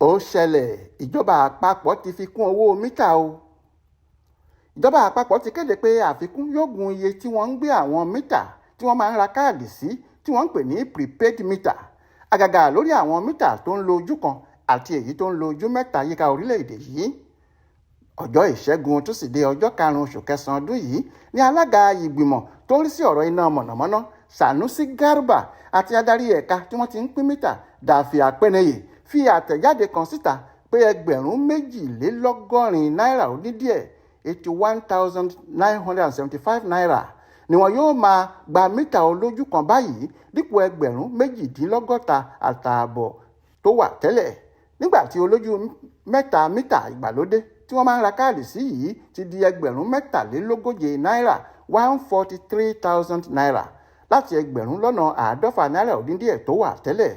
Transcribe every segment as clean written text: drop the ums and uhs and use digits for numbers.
Ó ṣẹlẹ̀, ìjọba àpapọ̀ ti fi kún owó mítà o. Ìjọba àpapọ̀ ti kéde pé àfikún yóò gun iye tí wọ́n ń gbé àwọn mítà tí wọ́n máa ń ra káàdì sí, tí wọ́n ń pè ní prepaid meter, àgàgà lórí àwọn mítà tó ń lo ojú kan àti èyí tó ń lo ojú mẹ́ta yíká orílẹ̀-èdè yìí. Ọjọ́ Ìṣẹ́gun Túsídẹ̀ẹ́, ọjọ́ 5 oṣù kẹsàn-án ọdún yìí ní alága ìgbìmọ̀ tó ń rí sí ọ̀rọ̀ iná mọ̀nàmọ́ná, Sanusi Garba, àti adarí ẹ̀ka tí wọ́n ti ń pín mítà, Dàfí Àpẹnẹyẹ, fi àtẹ̀jáde kan síta pé 2,082 náírà ó dín díẹ̀, ₦81,975, ni wọn yóò máa gba mítà olójú kan báyìí, dípò 78,500 tó wà tẹ́lẹ̀, nígbà tí olójú mẹ́ta, mítà ìgbàlódé tí wọ́n máa ń ra káàdì sí yìí, ti di 43,043 náírà, ₦143,000, láti 150,000 náírà ó dín díẹ̀ tó wà tẹ́lẹ̀.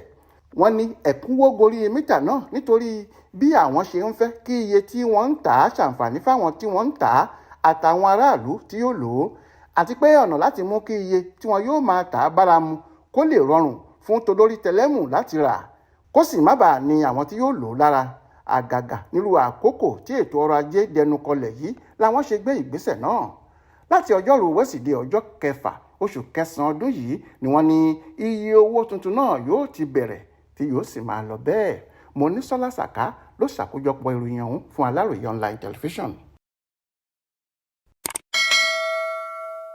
Wọ́n ní ẹ̀kúnwó gorí mítà náà nítorí bí àwọn ṣe ń fẹ́ kí iye tí wọ́n ń tà á ṣàǹfààní fáwọn tí wọ́n ń tà á àtàwọn aráàlú tí yóò lò ó, àti pé ọ̀nà láti mú kí iye tí wọn yóò máa tà á bára mu, kó lè rọrùn fún tolórí tẹlẹ́mù láti rà, kó sì má bàa ní àwọn tí yóò lò ó lára, àgàgà nírú àkókò tí ètò ọrọ̀ ajé dẹnu kọlẹ̀ yìí, làwọn ṣe gbé ìgbésẹ̀ náà. Láti Ọjọ́rùú Wẹ́sídẹ̀ẹ́, ọjọ́ 6 oṣù kẹsàn-án ọdún yìí ni wọ́n ní iye owó tuntun náà yóò ti bẹ̀rẹ̀, tí yóò sì máa lọ bẹ́ẹ̀. Monísọ́lá Sàká ló ṣàkójọpọ̀ ìròyìn ọ̀hún fún Aláròyé Online Television.